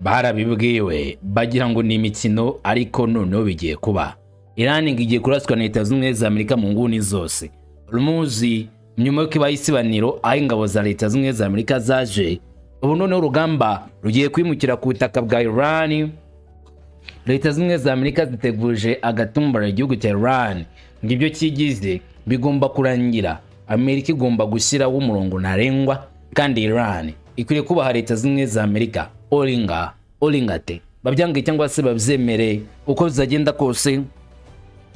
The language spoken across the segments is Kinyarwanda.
Barabibwiwe bagira ngo ni imikino, ariko noneho bigiye kuba. Iran ngo igiye kuraswa na Leta Zunze Ubumwe za Amerika mu nguni zose. Hormuz, nyuma y'uko ibaye isibaniro aho ingabo za Leta Zunze Ubumwe za Amerika zaje, ubu noneho urugamba rugiye kwimukira ku butaka bwa Iran. Leta Zunze Ubumwe za Amerika ziteguje agatumbara igihugu cya Iran, ngo ibyo kigize bigomba kurangira. Amerika igomba gushyiraho umurongo ntarengwa, kandi Iran ikwiriye kubaha Leta Zunze Ubumwe za Amerika oringa oringate, babyange cyangwa se babyemere, uko bizagenda kose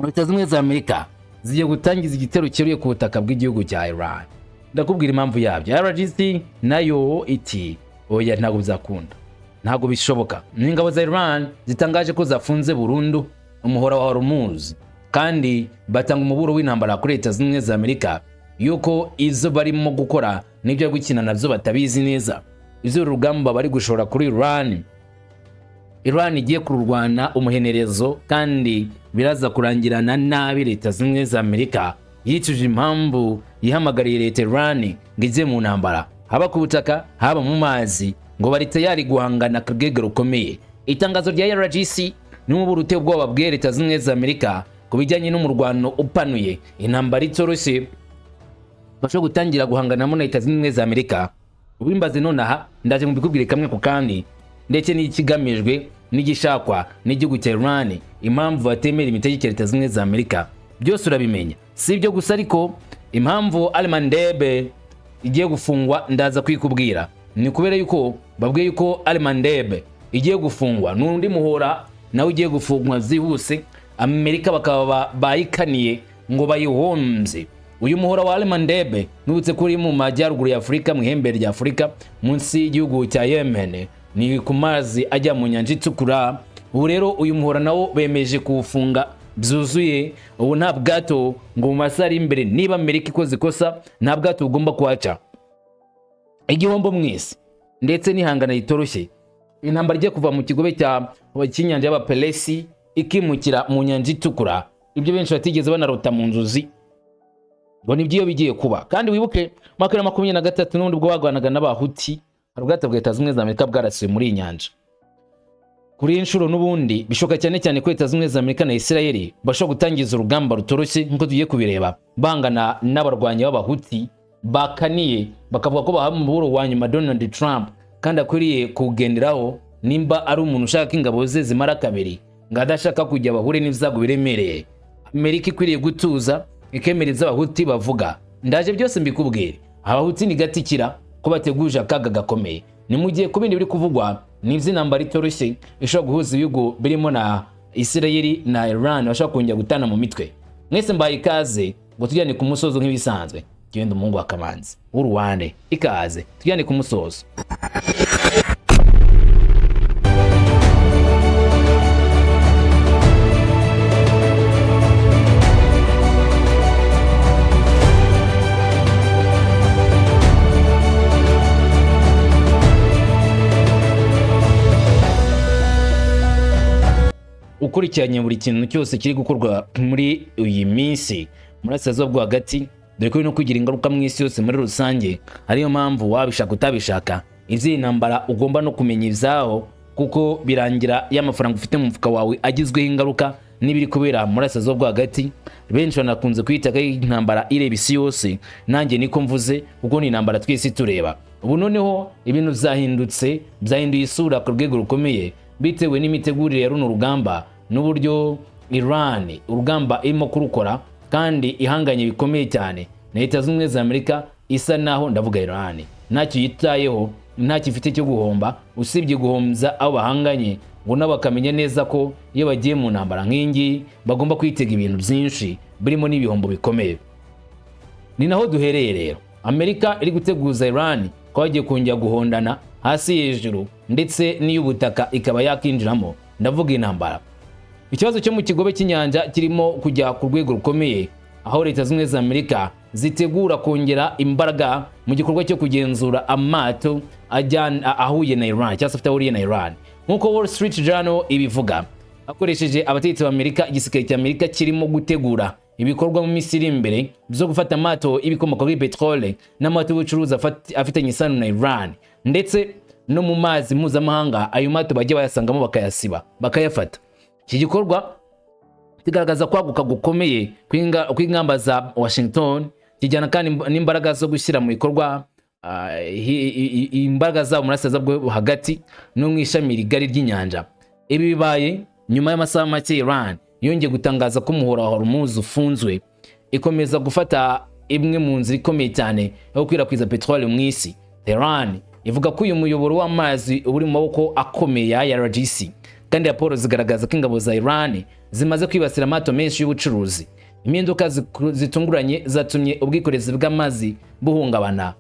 Leta Zunze Ubumwe za Amerika zigiye gutangiza igitero cyeruye ku butaka bw'igihugu cya Iran. Ndakubwira impamvu yabyo. IRGC nayo iti: "Oya, ntabwo bizakunda, ntabwo bishoboka." Ni ingabo za Iran zitangaje ko zafunze burundu umuhora wa Hormuz, kandi batanga umuburo w'intambara kuri Leta Zunze Ubumwe za Amerika yuko izo barimo gukora n'ibyo gukina nabyo batabizi neza. Izo rugamba bari gushora kuri Iran, Iran igiye kururwana umuhenerezo, kandi biraza kurangirana nabi. Leta Zunze Ubumwe za Amerika yicuje impamvu yihamagariye leta Iran ngo ijye mu ntambara, haba ku butaka, haba mu mazi, ngo bari tayari guhangana ku rwego rukomeye. Itangazo rya IRGC ni umuburo uteye ubwoba bwe Leta Zunze Ubumwe za Amerika ku bijyanye n'umurwano upanuye, intambara itoroshye bashobora gutangira guhanganamo na Leta Zunze Ubumwe za Amerika. Ubimbaze nonaha, ndaje mubikubwire kamwe ku kandi, ndetse n'ikigamijwe n'igishakwa n'igihugu cya Iran, impamvu batemera imitegekere Leta Zunze Ubumwe za Amerika, byose urabimenya. Si ibyo gusa ariko, impamvu Al-Mandeb igiye gufungwa ndaza kwikubwira. Ni kubera yuko babwiye yuko Al-Mandeb igiye gufungwa, n'undi muhora nawe ugiye gufungwa byihuse. Amerika bakaba bayikaniye ngo bayihombye. Uyu muhora wa Al-Mandeb nubutse kuri mu majyaruguru ya Afurika, mu ihembe rya Afurika, munsi y'igihugu cya Yemen, ni ku mazi ajya mu nyanja itukura. Ubu rero uyu muhora nawo bemeje kuwufunga byuzuye. Ubu nta bwato, ngo mu masaha ari imbere, niba Amerika ikoze ikosa, nta bwato bugomba kuhaca. Igihombo mwese ndetse n'ihangana ritoroshye, intambara igiye kuva mu kigobe cya cy'inyanja y'Abaperesi ikimukira mu nyanja itukura, ibyo benshi batigeze banarota mu nzozi, ngo nibyo iyo bigiye kuba. Kandi wibuke mwaka wa 23 n'ubundi bwo bagwanaga n'Abahuti, hari ubwato bwa Leta Zunze Ubumwe za Amerika bwarasiwe muri iyi nyanja. Kuri iyi nshuro n'ubundi bishoboka cyane cyane ko Leta Zunze Ubumwe za Amerika na Isirayeli bashobora gutangiza urugamba rutoroshye, nk'uko tugiye kubireba, bangana n'abarwanyi b'Abahuti bakaniye, bakavuga ko bahawe umuburo wa nyuma Donald Trump, kandi akwiriye kuwugenderaho nimba ari umuntu ushaka ko ingabo ze zimara kabiri, ngo adashaka kujya bahure n'ibyago biremereye. Amerika ikwiriye gutuza, ikemereza Abahuti bavuga. Ndaje byose mbikubwire. Abahuti ni gatikira ko bateguje akaga gakomeye. Ni mu gihe ku bindi biri kuvugwa ni iby'intambara itoroshye ishobora guhuza ibihugu birimo na Isirayeli na Iran, bashobora kongera gutana mu mitwe. Mwese mbaye ikaze ngo tujyane ku musozo nk'ibisanzwe. Genda umuhungu wa Kamanzi w'uruwande, ikaze tujyane ku musozo. Ukurikiranye buri kintu cyose kiri gukorwa muri iyi minsi Murasirazuba bwo Hagati, dore ko biri no kugira ingaruka mu isi yose muri rusange, ariyo mpamvu wabishaka utabishaka izi ntambara ugomba no kumenya ibyaho, kuko birangira y'amafaranga ufite mu mufuka wawe agizweho ingaruka n'ibiri kubera Murasirazuba bwo Hagati. Benshi banakunze kuyita ko ari intambara ireba isi yose, nanjye niko mvuze, kuko ni intambara twese tureba. Ubu noneho ibintu byahindutse, byahinduye isura ku rwego rukomeye, bitewe n'imitegurire ya runo rugamba n'uburyo Iran urugamba irimo kurukora, kandi ihanganye bikomeye cyane na Leta Zunze Ubumwe za Amerika, isa naho, ndavuga Iran, ntacyo yitayeho, ntacyo ifite cyo guhomba usibye guhombya abo bahanganye, ngo nabo bakamenya neza ko iyo bagiye mu ntambara nk'iyi bagomba kwitega ibintu byinshi birimo n'ibihombo bikomeye. Ni naho duhereye rero, Amerika iri guteguza Iran ko bagiye kongera guhondana hasi hejuru, ndetse n'iy'ubutaka ikaba yakinjiramo, ndavuga intambara. Ikibazo cyo mu kigobe cy'inyanja kirimo kujya ku rwego rukomeye, aho Leta Zunze Ubumwe za Amerika zitegura kongera imbaraga mu gikorwa cyo kugenzura amato ajyana ahuye na Iran cyangwa se afite ahuriye na Iran. Nk'uko Wall Street Journal ibivuga akoresheje abategetsi ba Amerika, igisirikare cya Amerika kirimo gutegura ibikorwa mu minsi iri imbere byo gufata amato y'ibikomoka kuri peteroli n'amato y'ubucuruzi afitanye isano na Iran, ndetse no mu mazi mpuzamahanga ayo mato bajya bayasangamo, bakayasiba, bakayafata. Iki gikorwa kigaragaza kwaguka gukomeye kw'ingamba za Washington, kijyana kandi n'imbaraga zo gushyira mu bikorwa imbaraga zabo mu burasirazuba bwo hagati no mu ishami rigari ry'inyanja. Ibi bibaye nyuma y'amasaha make Iran yongeye gutangaza ko umuhora wa Hormuz ufunzwe, ikomeza gufata imwe mu nzira ikomeye cyane yo gukwirakwiza peteroli mu isi. Tehran ivuga ko uyu muyoboro w'amazi uri mu maboko akomeye ya IRGC, kandi raporo zigaragaza ko ingabo za Iran zimaze kwibasira amato menshi y'ubucuruzi. Impinduka zitunguranye zatumye ubwikorezi bw'amazi buhungabana,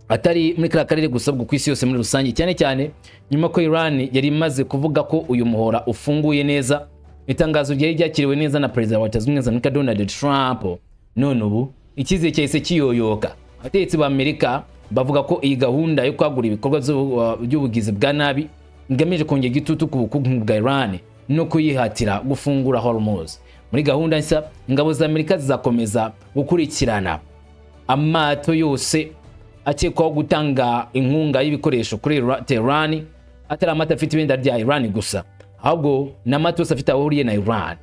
atari muri kariya karere gusa, ahubwo ku isi yose muri rusange, cyane cyane nyuma ko Iran yari imaze kuvuga ko uyu muhora ufunguye neza, itangazo ryari ryakiriwe neza na Perezida wa Leta Zunze Ubumwe za Amerika, Donald Trump. None ubu icyizere cyahise kiyoyoka. Abategetsi ba Amerika bavuga ko iyi gahunda yo kwagura ibikorwa by'ubugizi bwa nabi igamije kongera igitutu ku bukungu bwa Iran no kuyihatira gufungura Hormuz. Muri gahunda nshya, ingabo za Amerika zizakomeza gukurikirana amato yose akekwaho gutanga inkunga y'ibikoresho kuri Tehran, atari amato afite ibendera rya Iran gusa, ahubwo n'amato yose afite aho ahuriye na Iran.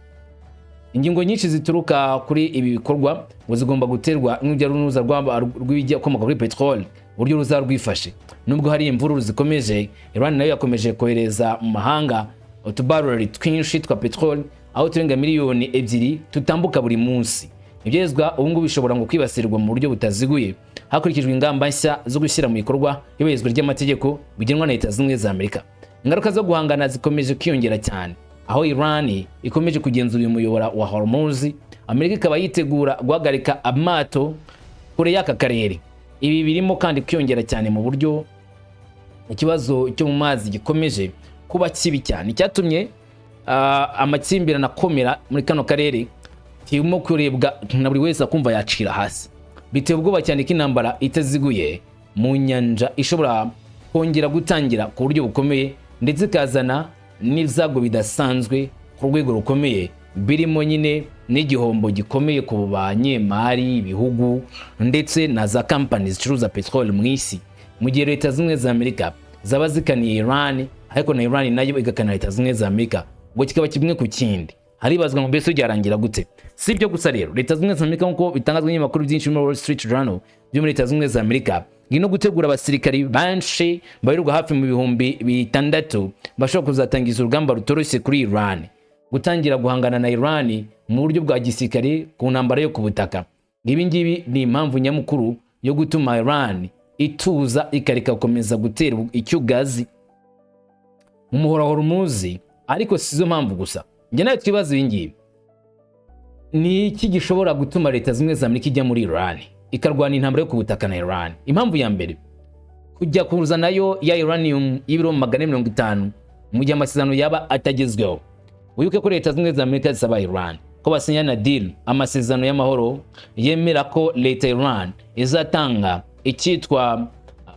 Ingingo nyinshi zituruka kuri ibi bikorwa ngo zigomba guterwa n'urujya n'uruza rw'ibikomoka kuri peteroli, uburyo ruzaba rwifashe. Nubwo hari imvururu zikomeje, Iran nayo yakomeje kohereza mu mahanga utubarrel twinshi twa peteroli, aho turenga miliyoni 2 tutambuka buri munsi. Ibyezwa ubu ngubu bishobora ngo kwibasirwa mu buryo butaziguye hakurikijwe ingamba nshya zo gushyira mu bikorwa iyubahirizwa ry'amategeko bigenwa na Leta Zunze Ubumwe za Amerika. Ingaruka zo guhangana zikomeje kwiyongera cyane, aho Iran ikomeje kugenzura uyu muyobora wa Hormuz, Amerika ikaba yitegura guhagarika amato kure y'aka karere. Ibi birimo kandi kwiyongera cyane mu buryo ikibazo cyo mu mazi gikomeje kuba kibi cyane, icyatumye amakimbirane akomera muri kano karere kirimo kurebwa na buri wese akumva yacira hasi. Biteye ubwoba cyane ko intambara itaziguye mu nyanja ishobora kongera gutangira ku buryo bukomeye, ndetse ikazana n'ibyago bidasanzwe ku rwego rukomeye, birimo nyine n'igihombo gikomeye ku banyemari, ibihugu ndetse na za kampani zicuruza peteroli mu isi, mu gihe Leta Zunze za Amerika zaba zikaniye Iran, ariko na Iran nayo igakana Leta Zunze za Amerika, ngo kikaba kimwe ku kindi. Haribazwa ngo mbese byarangira gute? Si ibyo gusa rero, Leta Zunze za Amerika, nk'uko bitangazwa n'ibinyamakuru byinshi muri Wall Street Journal byo muri Leta Zunze za Amerika, iri no gutegura abasirikari benshi barirwa hafi mu 6000 bashobora kuzatangiza urugamba rutoroshye kuri Iran, gutangira guhangana na Iran mu buryo bwa gisirikare ku ntambara yo ku butaka. Ibi ngibi ni impamvu nyamukuru yo gutuma Iran ituza, ikareka gukomeza gutera icyugazi mu muhora wa Hormuz. Ariko si zo mpamvu gusa. Njye nawe twibaza ibi ngibi: ni iki gishobora gutuma Leta Zimwe za Amerika ijya muri Iran, ikarwana intambara yo ku butaka na Iran? Impamvu ya mbere, kujya kuzanayo ya uranium y'ibiro 450 mu gihe amasezerano yaba atagezweho. Wibuke ko Leta Zimwe za Amerika zisaba Iran ko basinyana deal, amasezerano y'amahoro yemera ko leta ya Iran izatanga icyitwa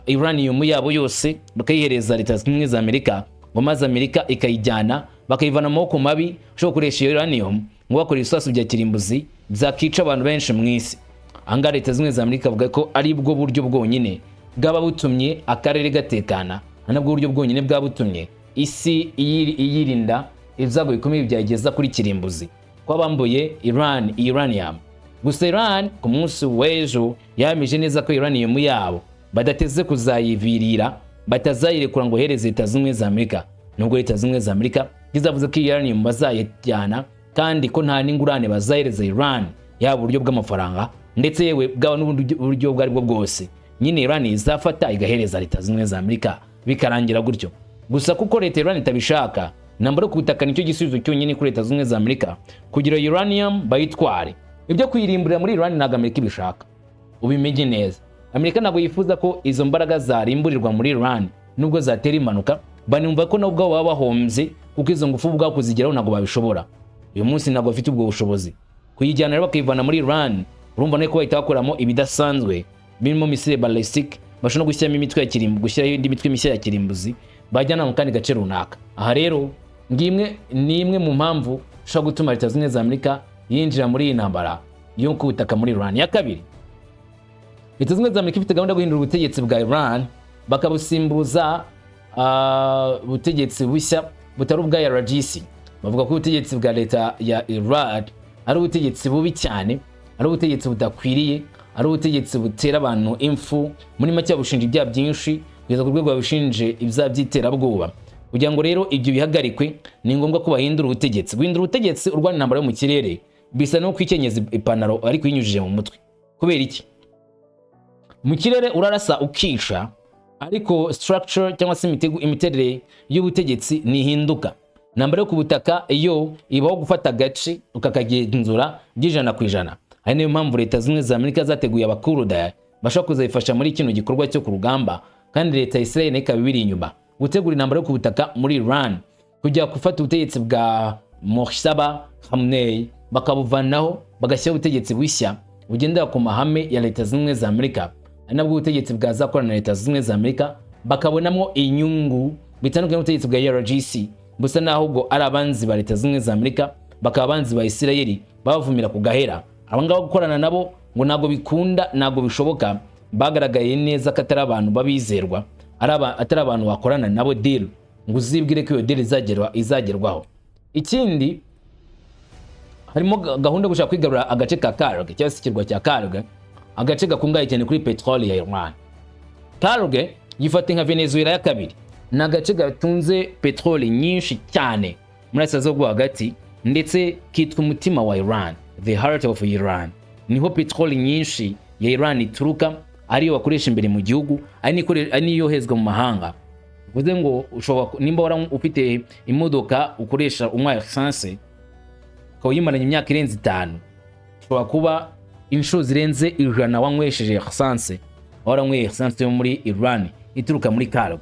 uranium yabo yose, bakayihereza Leta Zimwe za Amerika, ngo maze Amerika ikayijyana, bakayivana mu maboko mabi ushobora gukoresha iyo uranium ngo bakora ibisasu bya kirimbuzi byakica abantu benshi mu isi. Ahangaha Leta Zimwe za Amerika avuga ko ari bwo buryo bwonyine bwaba butumye akarere gatekana, ari nabwo buryo bwonyine bwaba butumye isi iyirinda ibyago bikomeye byageza kuri kirimbuzi, ko bambuye Iran uranium. Gusa Iran ku munsi w'ejo yahamije neza ko uranium yabo badateze kuzayivirira, batazayirekura ngo hereze Leta Zunze za Amerika, nubwo Leta Zunze za Amerika izavuze ko uranium bazayijyana, kandi ko nta n'ingurane bazahereza Iran, yaba uburyo bw'amafaranga ndetse yewe bwaba n'ubundi buryo ubwo aribwo bwose. Nyine Iran izafata igahereza Leta Zunze za Amerika, bikarangira gutyo gusa. Kuko leta Iran itabishaka, intambara yo ku butaka nicyo gisubizo cyonyine kuri Leta Zunze za Amerika kugira uranium bayitware. Ibyo kuyirimburira muri Iran ntabwo Amerika ibishaka, ubimenye neza. Amerika ntabwo yifuza ko izo mbaraga zarimburirwa muri Iran. Nubwo zatera impanuka, banumva ko nabo ubwabo baba bahombye, kuko izo ngufu ubwabo kuzigeraho ntabwo babishobora uyu munsi, ntabwo bafite ubwo bushobozi. Kuyijyana rero bakayivana muri Iran, urumva ko bahita bakoramo ibidasanzwe birimo missile ballistic, bashobora no gushyiramo imitwe ya kirimbuzi, gushyiraho indi mitwe mishya ya kirimbuzi bajyana mu kandi gace runaka. Aha rero ngimwe ni imwe mu mpamvu ishobora gutuma Leta Zunze za Amerika yinjira muri iyi ntambara yo ku butaka muri Iran. Ya kabiri, Leta Zunze za Amerika ifite gahunda yo guhindura ubutegetsi bwa Iran. bakabusimbuza ubutegetsi bushya butari ubwa IRGC. Bavuga ko ubutegetsi bwa leta ya Iran ari ubutegetsi bubi cyane, ari ubutegetsi budakwiriye, ari ubutegetsi butera abantu impfu. Muri make bushinja ibyaha byinshi, kugeza ku rwego babushinje ibyaha by'iterabwoba. Kugira ngo rero ibyo bihagarikwe, ni ngombwa ko bahindura ubutegetsi. Guhindura ubutegetsi urwana intambara yo mu kirere bisa no kwikenyeza ipantaro ariko uyinyujije mu mutwe. Kubera iki? Mu kirere urarasa ukica, ariko structure cyangwa se imiterere y'ubutegetsi ntihinduka. Intambara yo ku butaka iyo ibaho gufata agace ukakagenzura by'100%. Ari niyo mpamvu Leta Zimwe za Amerika zateguye Abakuruda bashobora kuzayifasha muri kino gikorwa cyo ku rugamba, kandi leta ya Israel nayo ikaba ibiri inyuma gutegura intambara yo ku butaka muri Iran, kujya gufata ubutegetsi bwa Mojtaba Khamenei bakabuvanaho, bagashyiraho ubutegetsi bushya bugendera ku mahame ya Leta Zimwe za Amerika, ari nabwo ubutegetsi bwazakorana na Leta Zimwe za Amerika bakabonamo inyungu, bitandukanye n'ubutegetsi bwa IRGC busa naho ubwo ari abanzi ba Leta Zimwe za Amerika, bakaba abanzi ba Isirayeli, babavumira ku gahera. Aba ngaba gukorana nabo ngo ntabwo bikunda, ntabwo bishoboka. Bagaragaye neza ko atari abantu babizerwa, atari abantu wakorana nabo deal ngo uzibwire ko iyo deal izagerwaho. Ikindi, harimo gahunda yo gushaka kwigarura agace ka Karg cyangwa se ikirwa cya Karg, agace gakungahaye cyane kuri peteroli ya Iran. Karg yifata nka Venezuela ya kabiri, ni agace gatunze peteroli nyinshi cyane muri Asia bwo hagati, ndetse kitwa umutima wa Iran, the heart of Iran. Niho peteroli nyinshi ya Iran ituruka, ariyo bakoresha imbere mu gihugu, ari n'iyoherezwa mu mahanga. Bivuze ngo ushobora nimba ufite imodoka ukoresha unywa essence, ukaba uyimaranye imyaka irenze 5, ushobora kuba inshuro zirenze 100 wanywesheje essence, waranyweye essence yo muri Iran ituruka muri Karg.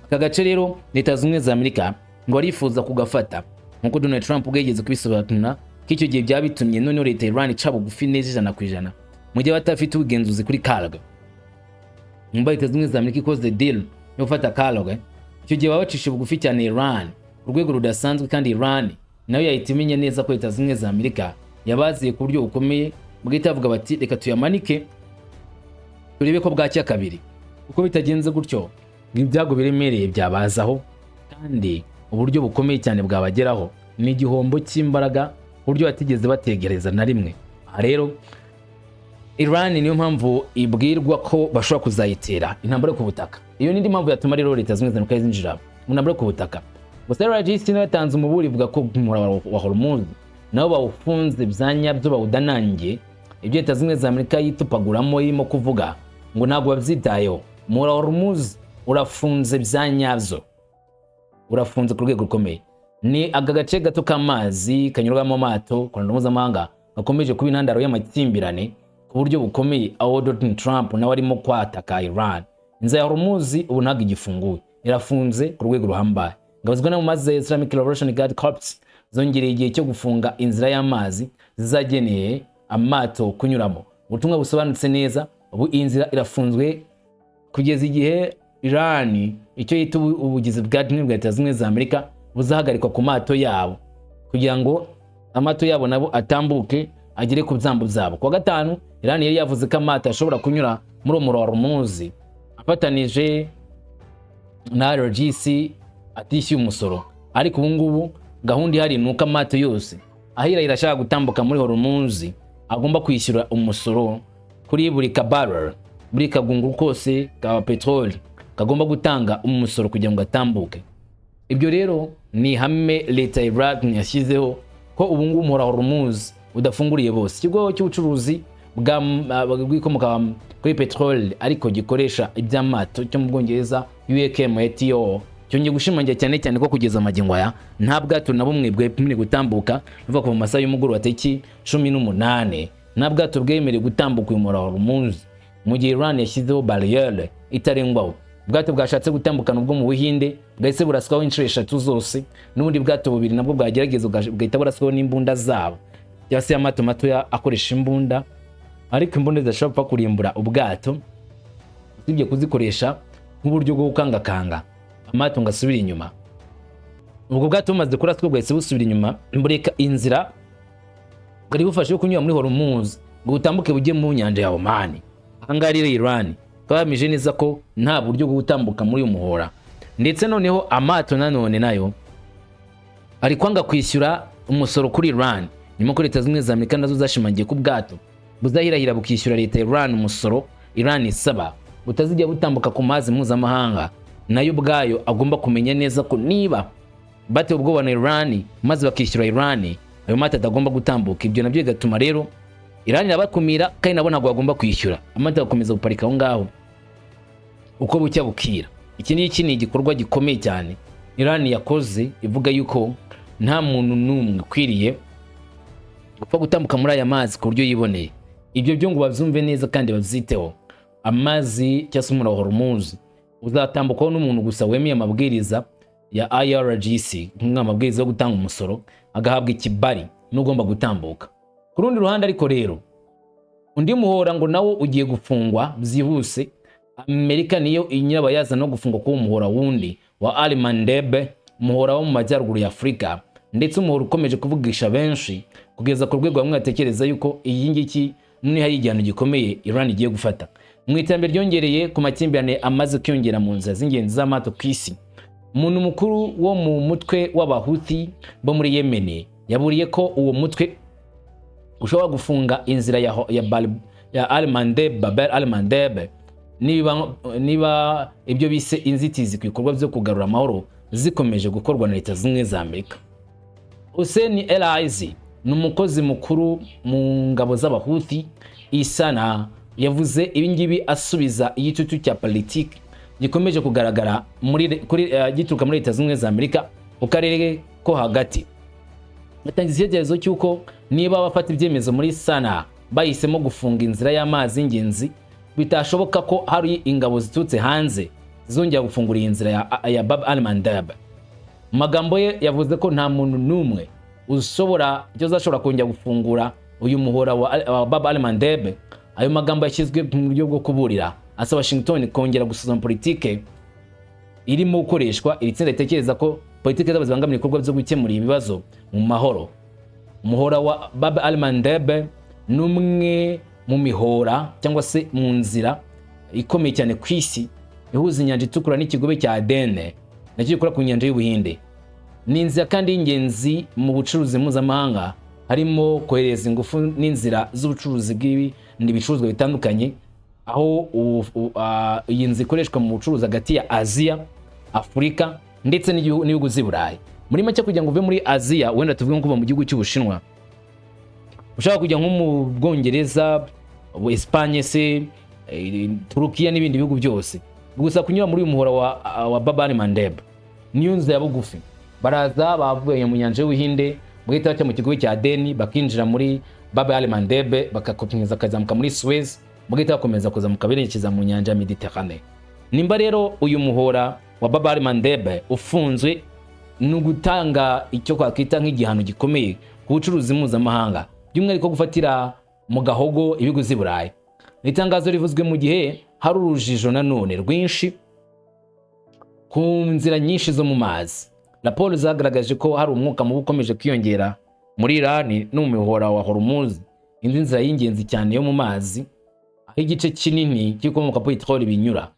Aka gace rero Leta Zunze Ubumwe za Amerika ngo barifuza kugafata, nk'uko Donald Trump ubwo yigeze kubisobanura ko icyo gihe byaba bitumye noneho leta ya Iran ica bugufi neza 100%, mu gihe batafite ubugenzuzi kuri Karg. Nyuma Leta Zunze Ubumwe za Amerika ikoze deal yo gufata Karg, icyo gihe baba bacisha bugufi cyane Iran ku rwego rudasanzwe, kandi Iran nayo yahita imenya neza ko Leta Zunze Ubumwe za Amerika yabaziye ku buryo bukomeye, bagahita bavuga bati: "Reka tuyamanike turebe ko bwacya kabiri," kuko bitagenze gutyo ngo ibyago biremereye byabazaho, kandi uburyo bukomeye cyane bwabageraho ni igihombo cy'imbaraga ku buryo batigeze bategereza na rimwe. Aha rero Iran niyo mpamvu ibwirwa ko bashobora kuzayitera intambara yo ku butaka. Iyo ni indi mpamvu yatuma rero Leta Zunze Ubumwe za Amerika zinjira mu ntambara yo ku butaka. Gusa IRGC nayo yatanze umuburi, ivuga ko umuhora wa Hormuz nabo bawufunze bya nyabyo, bawudanangiye. Ibyo Leta Zunze Ubumwe za Amerika yitupaguramo irimo kuvuga ngo ntabwo babyitayeho. Umuhora wa Hormuz urafunze bya nyabyo, urafunze ku rwego rukomeye. Ni aka gace gato k'amazi kanyurwamo amato ku ruhando mpuzamahanga gakomeje kuba intandaro y'amakimbirane ku buryo bukomeye, aho Donald Trump nawe arimo kwataka Iran. Inzira ya Hormuz ubu ntabwo igifunguye, irafunze ku rwego ruhambaye. Ingabo zirwanira mu mazi Islamic Revolution Guard Corps zongereye igihe cyo gufunga inzira y'amazi zizageneye amato kunyuramo. Ubutumwa busobanutse neza: ubu iyi nzira irafunzwe kugeza igihe Iran icyo yita ubugizi bwa bwa Leta Zunze Ubumwe za Amerika buzahagarikwa ku mato yabo, kugira ngo amato yabo nabo atambuke agere ku byambu byabo. Kuwa gatanu Iran yari yavuze ko amato ashobora kunyura muri uwo muhora wa Hormuz afatanije na IRGC atishyuye umusoro, ariko ubu ngubu gahunda ihari ni uko amato yose ahirahira ashaka gutambuka muri Hormuz agomba kwishyura umusoro kuri buri kabarrel, buri kagunguru kose ka peteroli kagomba gutanga umusoro kugira ngo atambuke. Ibyo rero ni ihame leta ya Iran yashyizeho, ko ubu ngubu umuhora wa Hormuz udafunguriye bose. Ikigo cy'ubucuruzi bw'ibikomoka kuri peteroli ariko gikoresha iby'amato cyo mu Bwongereza, UKMTO, cyongeye gushimangira cyane cyane ko kugeza amagingo aya nta bwato na bumwe bwemerewe gutambuka. Bivuga ko mu masaha y'umugoroba tariki 18 nta bwato bwemerewe gutambuka uyu muhora wa Hormuz, mu gihe Iran yashyizeho barriere itarengwaho. Ubwato bwashatse gutambukana ubwo mu Buhinde bwahise buraswaho inshuro eshatu zose, n'ubundi bwato bubiri nabwo bwagerageza bugahita buraswaho n'imbunda zabo, cyangwa se amato matoya akoresha imbunda, ariko imbunda zidashobora gupfa kurimbura ubwato, usibye kuzikoresha nk'uburyo bwo gukangakanga amato ngo asubire inyuma. Ubwo bwato bumaze kuraswa bwahise busubira inyuma, bureka inzira bwari bufashe yo kunyura muri Hormuz ngo butambuke bujye mu nyanja ya Oman. Ahangaha rero Iran Bakaba bahamije neza ko nta buryo bwo gutambuka muri uyu muhora. Ndetse noneho amato nanone nayo ari kwanga kwishyura umusoro kuri Iran, nyuma ko Leta Zunze Ubumwe za Amerika nazo zashimangiye ko ubwato buzahirahira bukishyura leta ya Iran umusoro Iran isaba butazijya butambuka ku mazi mpuzamahanga. Nayo ubwayo agomba kumenya neza ko niba batewe ubwoba na Iran maze bakishyura Iran, ayo mato atagomba gutambuka. Ibyo nabyo bigatuma rero Iran irabakumira, kandi nabo ntabwo bagomba kwishyura, amato agakomeza guparika aho ngaho uko bucya bukira. Iki ngiki ni igikorwa gikomeye cyane Iran yakoze, ivuga yuko nta muntu n'umwe ukwiriye gupfa gutambuka muri aya mazi ku buryo yiboneye. Ibyo byo ngo babyumve neza kandi babyiteho. Amazi cyangwa se umuhora wa Hormuz uzatambukaho n'umuntu gusa wemeye amabwiriza ya IRGC, nk'amabwiriza yo gutanga umusoro, agahabwa ikibari n'ugomba gutambuka. Ku rundi ruhande ariko rero, undi muhora ngo nawo ugiye gufungwa byihuse. Amerika niyo nyirabayazana no gufungwa k'uwo muhora wundi wa Al Mandeb, umuhora wo mu majyaruguru ya Afurika, ndetse umuhora ukomeje kuvugisha benshi kugeza ku rwego bamwe batekereza yuko iyi ngiki noneho ari igihano gikomeye Iran igiye gufata mu iterambere ryongereye ku makimbirane amaze kwiyongera mu nzira z'ingenzi z'amato ku isi. Umuntu mukuru wo mu mutwe w'Abahuthi bo muri Yemen yaburiye ko uwo mutwe ushobora gufunga inzira ya Al Mandeb, Bab Al Mandeb, niba ibyo bise inzitizi ku bikorwa byo kugarura amahoro zikomeje gukorwa na Leta Zunze Ubumwe za Amerika. Hussein El Aizi ni umukozi mukuru mu ngabo z'Abahuthi isana. Yavuze ibi ngibi asubiza igitutu cya politiki gikomeje kugaragara gituruka muri Leta Zunze Ubumwe za Amerika mu karere ko hagati. Batanga igitekerezo cy'uko niba abafata ibyemezo muri Sana bahisemo gufunga inzira y'amazi y'ingenzi, bitashoboka ko hari ingabo ziturutse hanze zongera gufungura iyi nzira ya Bab al Mandeb. Mu magambo ye yavuze ko nta muntu n'umwe ushobora icyo uzashobora kongera gufungura uyu muhora wa Bab al Mandeb. Ayo magambo yashyizwe mu buryo bwo kuburira, asaba Washington kongera gusuzuma politike irimo gukoreshwa. Iri tsinda ritekereza ko politike zabo zibangamira ibikorwa byo gukemura ibibazo mu mahoro. Umuhora wa Bab al Mandeb ni umwe mu mihora cyangwa se mu nzira ikomeye cyane ku isi, ihuza Inyanja Itukura n'ikigobe cya Aden, nacyo gikora ku Nyanja y'Ubuhinde. Ni inzira kandi y'ingenzi mu bucuruzi mpuzamahanga, harimo kohereza ingufu n'inzira z'ubucuruzi bw'ibindi bicuruzwa bitandukanye, aho iyi nzira ikoreshwa mu bucuruzi hagati ya Aziya, Afurika ndetse n'ibihugu z'i Burayi. Muri make, kugira ngo uve muri Aziya, wenda tuvuge nko kuva mu gihugu cy'Ubushinwa ushaka kujya nko mu Bwongereza, Espagne se, Turukiya n'ibindi bihugu byose, gusa kunyura muri uyu muhora wa Bab al Mandeb niyo nzira ya bugufi. Baraza bavuye mu Nyanja y'Ubuhinde, bagahita bajya mu kigobe cya Adeni, bakinjira muri Bab al Mandeb, bagakomeza bakazamuka muri Suez, bagahita bakomeza kuzamuka berekeza mu nyanja ya Mediterane. Nimba rero uyu muhora wa Bab al Mandeb ufunzwe, ni ugutanga icyo twakwita nk'igihano gikomeye ku bucuruzi mpuzamahanga, by'umwihariko gufatira mu gahogo ibihugu z'i Burayi. Ni itangazo rivuzwe mu gihe hari urujijo nanone rwinshi ku nzira nyinshi zo mu mazi. Raporo zagaragaje ko hari umwuka mubi ukomeje kwiyongera muri Iran no mu mihora wa Hormuz, indi nzira y'ingenzi cyane yo mu mazi, aho igice kinini cy'ibikomoka kuri peteroli binyura.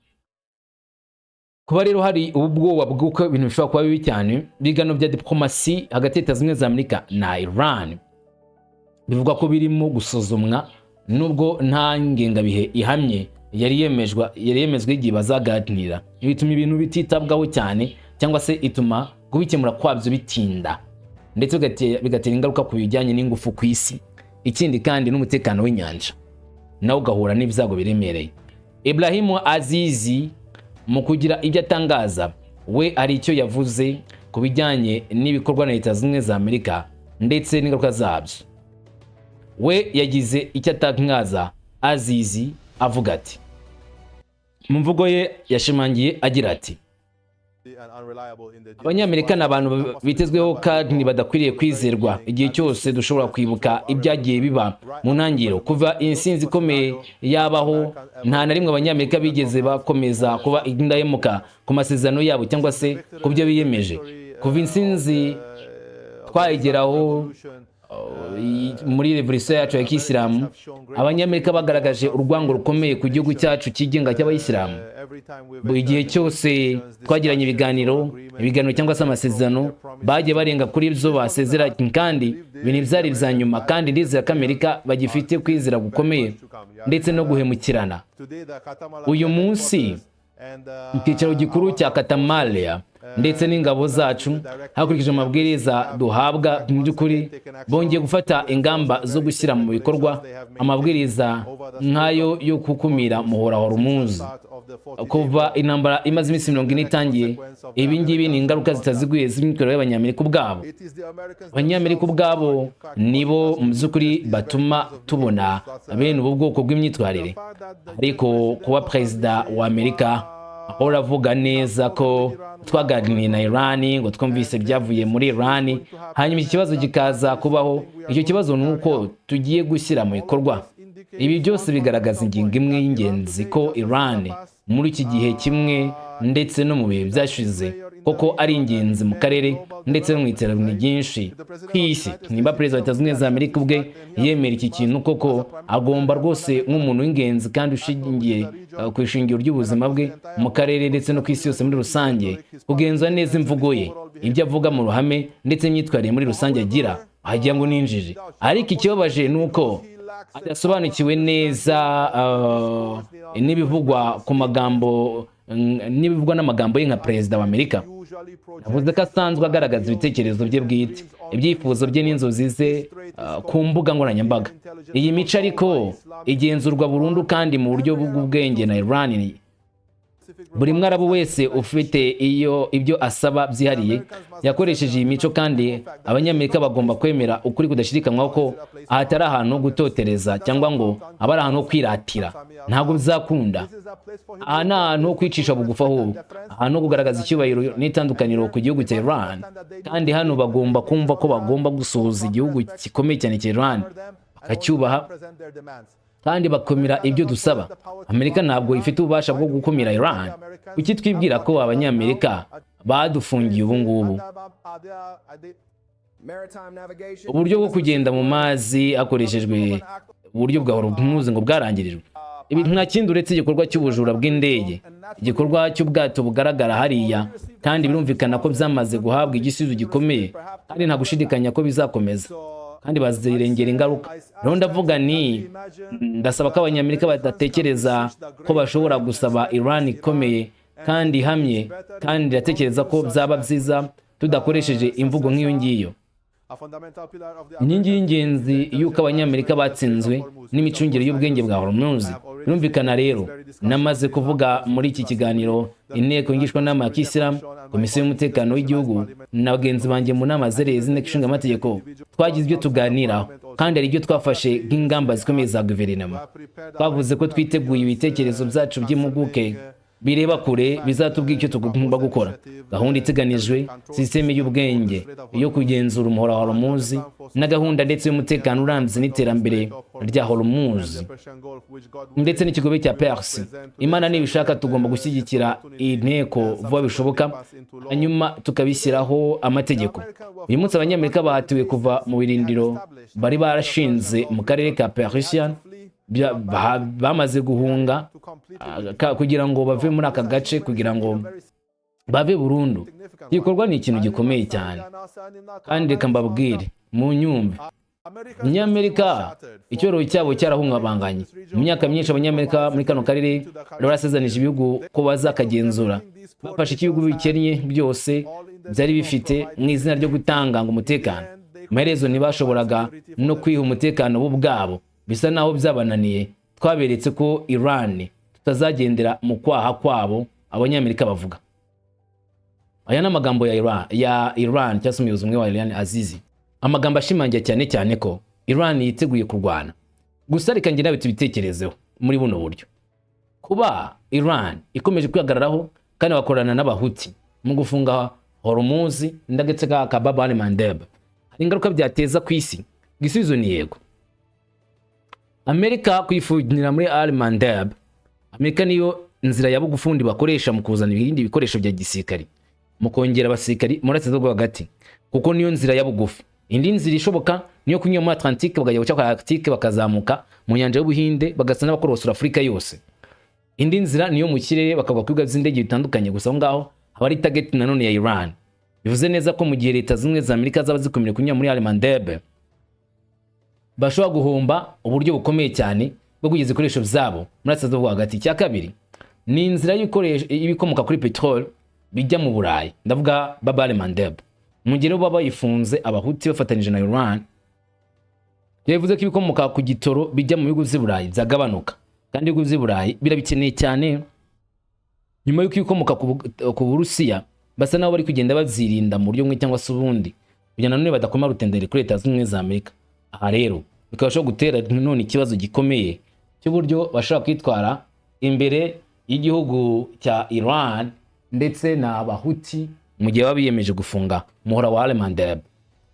Kuba rero hari ubwoba bw'uko ibintu bishobora kuba bibi cyane, ibiganiro bya diplomasi hagati ya Leta Zunze Ubumwe za Amerika na Iran bivugwa ko birimo gusuzumwa, nubwo nta ngengabihe ihamye yari yemezwa igihe bazaganira. Bituma ibintu bititabwaho cyane, cyangwa se ituma kubikemura kwabyo bitinda, ndetse bigatera ingaruka ku bijyanye n'ingufu ku isi. Ikindi kandi n'umutekano w'inyanja nawe ugahura n'ibyago biremereye. Ibrahimu Azizi, mu kugira ibyo atangaza, we hari icyo yavuze ku bijyanye n'ibikorwa na Leta Zunze Ubumwe za Amerika ndetse n'ingaruka zabyo. We yagize icyo atangaza. Azizi avuga ati, mu mvugo ye yashimangiye agira ati: "Abanyamerika ni abantu bitezweho kandi badakwiriye kwizerwa. Igihe cyose dushobora kwibuka ibyagiye biba mu ntangiriro kuva insinzi ikomeye yabaho, nta na rimwe Abanyamerika bigeze bakomeza kuba indahemuka ku masezerano yabo cyangwa se ku byo biyemeje. Kuva insinzi twayigeraho." Muri revolution yacu ya kisilamu, Abanyamerika bagaragaje urwango rukomeye ku gihugu cyacu cyigenga cy'Abayisilamu. Buri gihe cyose twagiranye ibiganiro cyangwa se amasezerano, bagiye barenga kuri ibyo basezeranye, kandi ibintu byari ibya nyuma. Kandi ndizera ko Amerika bagifite kwizera gukomeye ndetse no guhemukirana. Uyu munsi, icyicaro gikuru cya Katamalia ndetse n'ingabo zacu, hakurikijwe amabwiriza duhabwa, mu by'ukuri bongeye gufata ingamba zo gushyira mu bikorwa amabwiriza nk'ayo yo gukumira muhora wa Hormuz. Kuva intambara imaze iminsi 40 itangiye, ibi ngibi ni ingaruka zitaziguye z'imyitwarire y'Abanyamerika ubwabo. Abanyamerika ubwabo nibo mu by'ukuri batuma tubona bene ubu bwoko bw'imyitwarire. Ariko kuba perezida wa Amerika ahora avuga neza ko twaganiriye na Iran, ngo twumvise byavuye muri Iran, hanyuma iki kibazo kikaza kubaho, icyo kibazo ni uko tugiye gushyira mu bikorwa. Ibi byose bigaragaza ingingo imwe y'ingenzi, ko Iran muri iki gihe kimwe ndetse no mu bihe byashize koko ari ingenzi mu karere ndetse no mu iterambere ryinshi ku isi. Nimba perezida wa Leta Zunze Ubumwe za Amerika ubwe yemera iki kintu, koko agomba rwose nk'umuntu w'ingenzi kandi ushingiye ku ishingiro ry'ubuzima bwe mu karere ndetse no ku isi yose muri rusange, kugenzura neza imvugo ye, ibyo avuga mu ruhame ndetse n'imyitwarire muri rusange agira, wagira ngo ni injiji. Ariko ikibabaje ni uko adasobanukiwe neza n'ibivugwa ku magambo, n'ibivugwa n'amagambo ye nka perezida wa Amerika. Yavuze ko asanzwe agaragaza ibitekerezo bye bwite, ibyifuzo bye n'inzozi ze ku mbuga nkoranyambaga. Iyi mico ariko igenzurwa burundu kandi mu buryo bw'ubwenge na Iran. Buri Mwarabu wese ufite iyo ibyo asaba byihariye yakoresheje iyi mico, kandi Abanyamerika bagomba kwemera ukuri kudashidikanywaho ko ahatari ahantu ho gutotereza cyangwa ngo abe ari ahantu ho kwiratira. Ntabwo bizakunda. Aha ni ahantu ho kwicisha bugufi, ahubwo ahantu ho kugaragaza icyubahiro n'itandukaniro ku gihugu cya Iran. Kandi hano bagomba kumva ko bagomba gusuhuza igihugu gikomeye cyane cya Iran, bakacyubaha kandi bakumira ibyo dusaba. Amerika ntabwo ifite ububasha bwo gukumira Iran. Kuki twibwira ko Abanyamerika badufungiye ubu ngubu uburyo bwo kugenda mu mazi hakoreshejwe uburyo bwa Hormuz ngo bwarangirijwe? Ibi nta kindi uretse igikorwa cy'ubujura bw'indege, igikorwa cy'ubwato bugaragara hariya, kandi birumvikana ko byamaze guhabwa igisubizo gikomeye, kandi nta gushidikanya ko bizakomeza kandi bazirengera ingaruka. Rero ndavuga ni ndasaba ko Abanyamerika badatekereza ko bashobora gusaba Iran ikomeye kandi ihamye, kandi ndatekereza ko byaba byiza tudakoresheje imvugo nk'iyo ngiyo. Inkingi y'ingenzi y'uko Abanyamerika batsinzwe n'imicungire y'ubwenge bwa Hormuz. Birumvikana rero, namaze kuvuga muri iki kiganiro, inteko ngishwanama ya kisilamu, komisiyo y'umutekano w'igihugu na bagenzi banjye mu nama zereye z'inteko ishinga amategeko, twagize ibyo tuganiraho kandi hari ibyo twafashe nk'ingamba zikomeye za guverinoma. Twavuze ko twiteguye ibitekerezo byacu by'impuguke bireba kure bizatubwira icyo tugomba gukora, gahunda iteganijwe, sisiteme y'ubwenge yo kugenzura umuhora wa Hormuz, na gahunda ndetse y'umutekano urambye n'iterambere rya Hormuz ndetse n'ikigobe cya Perse. Imana nibishaka, tugomba gushyigikira inteko vuba bishoboka, hanyuma tukabishyiraho amategeko. Uyu munsi Abanyamerika bahatiwe kuva mu birindiro bari barashinze mu karere ka Persian. Bamaze guhunga kugira ngo bave muri aka gace, kugira ngo bave burundu. Igikorwa ni ikintu gikomeye cyane, kandi reka mbabwire mu nyumve, Abanyamerika icyoroho cyabo cyarahungabanganye. Mu myaka myinshi, Abanyamerika muri kano karere bari barasezanije ibihugu ko bazakagenzura. Bafashe ibihugu bikennye byose byari bifite mu izina ryo gutanga ngo umutekano. Amaherezo ntibashoboraga no kwiha umutekano bo ubwabo, bisa naho byabananiye. Twaberetse ko Iran tutazagendera mu kwaha kwabo, Abanyamerika bavuga. Aya ni amagambo ya Iran cyangwa se umuyobozi umwe wa Iran, Azizi, amagambo ashimangira cyane cyane ko Iran yiteguye kurwana. Gusa reka njye nawe tubitekerezeho muri buno buryo: kuba Iran ikomeje kwihagararaho kandi bakorana n'Abahuti mu gufunga Hormuz ndetse ka Bab al Mandeb, hari ingaruka byateza ku isi? Igisubizo ni yego. Amerika kuyifungira muri Al Mandeb, Amerika niyo nzira ya bugufundi bakoresha mu kuzana ibindi bikoresho bya gisirikari, mu kongera abasirikari muri Burasirazuba bwo hagati, kuko niyo nzira ya bugufi. Indi nzira ishoboka ni Niyo kunyura muri Atlantique, bakajya guca kwa Arctique, bakazamuka mu nyanja y'Ubuhinde, bagasa n'abakorosora Afurika yose. Indi nzira niyo mu kirere, bakava ku bibuga by'indege bitandukanye. Gusa aho ngaho haba ari target nanone ya Iran. Bivuze neza ko mu gihe Leta Zunze za Amerika zaba zikomeje kunyura muri Al-Mandeb, bashobora guhomba uburyo bukomeye cyane bwo kugeza ibikoresho byabo muri Asia bwo hagati. Icya kabiri ni inzira y'ibikomoka kuri peteroli bijya mu Burayi, ndavuga Bab el-Mandeb. Mu gihe rero baba bayifunze, Abahuti bafatanyije na Iran, bivuze ko ibikomoka ku gitoro bijya mu bihugu by'i Burayi byagabanuka, kandi ibihugu by'i Burayi birabikeneye cyane, nyuma y'uko ibikomoka ku Burusiya basa n'aho bari kugenda babyirinda mu buryo bumwe cyangwa se ubundi, kugira nanone badakoma rutenderi kuri Leta Zunze Ubumwe za Amerika. Aha rero bikaba bishobora gutera none ikibazo gikomeye cy'uburyo bashobora kwitwara imbere y'igihugu cya Iran ndetse n'Abahuti mu gihe baba biyemeje gufunga umuhora wa Al-Mandeb.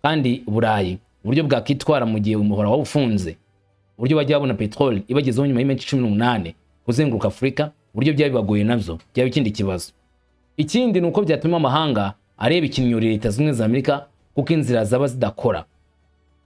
Kandi Burayi, uburyo bwakwitwara mu gihe umuhora waba ufunze, uburyo bajya babona peteroli ibagezeho nyuma y'iminsi 18 kuzenguruka Afurika, uburyo byaba bibagoye, nabyo byaba ikindi kibazo. Ikindi ni uko byatuma amahanga areba ikinyuri Leta Zunze Ubumwe za Amerika, kuko inzira zaba zidakora.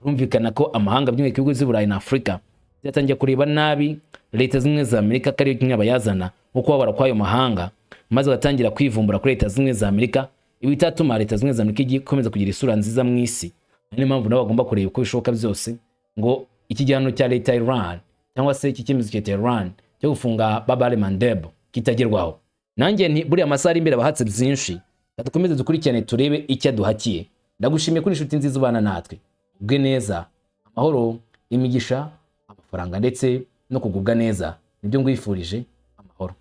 Birumvikana ko amahanga, by'umwihariko ibihugu by'i Burayi na Afurika, byatangiye kureba nabi Leta Zunze Ubumwe za Amerika, ko ariyo nyirabayazana wo kubabara kw'ayo mahanga, maze bagatangira kwivumbura kuri Leta Zunze Ubumwe za Amerika, ibi bitatuma Leta Zunze Ubumwe za Amerika ikomeza kugira isura nziza mu isi. Niyo mpamvu nabo bagomba kureba uko bishoboka byose ngo iki gihano cya leta ya Iran, cyangwa se iki cyemezo cya leta ya Iran cyo gufunga Bab el-Mandeb, kitagerwaho. Nanjye nti buriya amasaha ari imbere abahatse byinshi. Dukomeze dukurikirane, turebe icyo aduhakiye. Ndagushimiye kuri inshuti nziza ubana natwe. Ubwe neza, amahoro, imigisha, amafaranga ndetse no kugubwa neza nibyo ngwifurije. Amahoro.